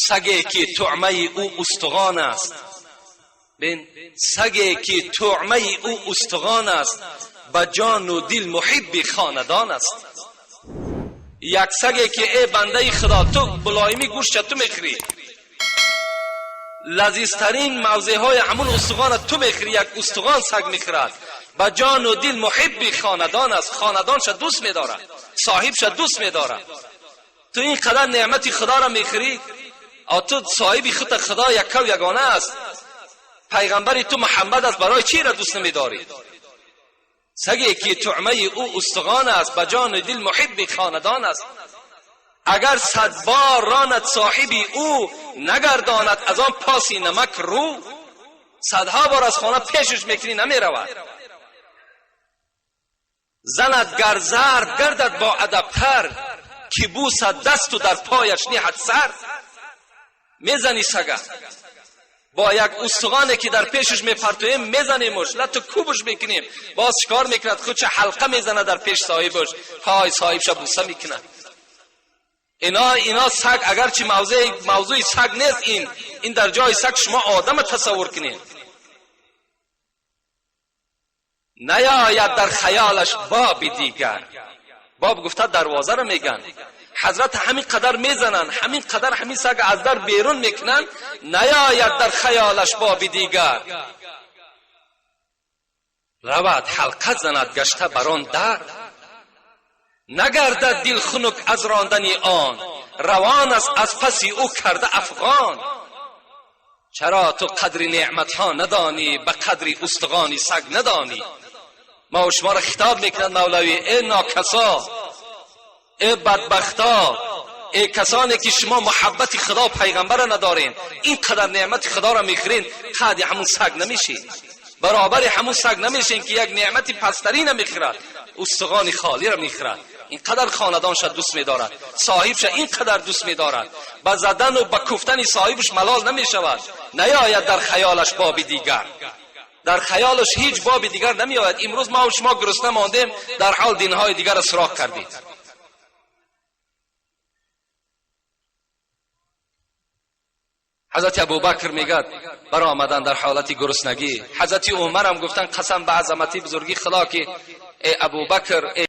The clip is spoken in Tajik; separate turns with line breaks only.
Саге ки туъмаи ӯ устухон аст, бин, саге ки туъмаи ӯ устухон аст, ба ҷону дил муҳибби хонадон аст. Як саге ки эй бандаи Худо, ту булоими гӯшта ту мехӯрӣ, лазизтарин мавзеъҳои ҳамун устухона ту мехӯрӣ, як устухон саг мехӯрад, ба ҷону дил муҳибби хонадон аст, хонадонша дӯст медорад, соҳибша дӯст медорад. Ту ин қадар неъмати Худоро мехӯрӣ, а ту соҳиби худта Худо яккав ягона аст, пайғамбари ту Муҳаммад аст, барои чиро дӯст намедорӣ? Саге ки туъмаи ӯ устухон аст, ба ҷону дил муҳибби хонадон аст. Агар 100 бор ронад соҳиби ӯ, нагардонад аз он поси намак рӯ. Садҳо бор аз хона пешаш мекунӣ, намеравад. Занад гар зарб гардад бо адабтар, ки бусад дасту дар пояш ниҳад сар. Мезани сага бо як устухоне ки дар пешаш мепартоем, мезанемуш, лату кӯбуш мекунем, боз чикор мекунад? Худша ҳалқа мезанад дар пеш соҳибаш, пой соҳибша буса мекунад. Ино саг, агарчи мавзӯи саг нест, ин дар ҷои саг шумо одама тасаввур кунед. Наёяд дар хаёлаш боби дигар. Боб гуфта дарвозаро меган. Ҳазрат ҳамин қадар мезананд, ҳамин қадар ҳамин саг аз дар берун мекунанд, наёяд дар хаёлаш боби дигар. Равад ҳалқа занад гашта бар он дар, нагардад дил хунук аз рондани он, равон аст аз паси ӯ карда афғон. Чаро ту қадри неъматҳо надонӣ, ба қадри устухони саг надонӣ? Ма шуморо хитоб мекунад Мавлавӣ: эй нокасо, эй бадбахто, эй касоне ки шумо муҳаббати Худо пайғамбарро надорен, ин қадар неъмати Худоро мехӯрен, қадри ҳамун саг намешед, баробари ҳамун саг намешен ки як неъмати пасттарина мехӯрад, устухони холиро мехӯрад. Ин қадар хонадонша дӯст медорад, соҳибша ин қадар дӯст медорад, ба задану ба куфтани соҳибаш малол намешавад. Наёяд дар хаёлаш боби дигар, дар хаёлаш ҳеҷ боби дигар намеояд. Имрӯз ма шумо гурусна мондем, дар ҳол динҳои дигарро суроғ кардем. Ҳазрати Абубакр мегӯяд баромадан дар ҳолати гуруснагӣ. Ҳазрати Умарам гуфтанд: қасам ба азамати бузургии Худо ки эй Абубакр, эй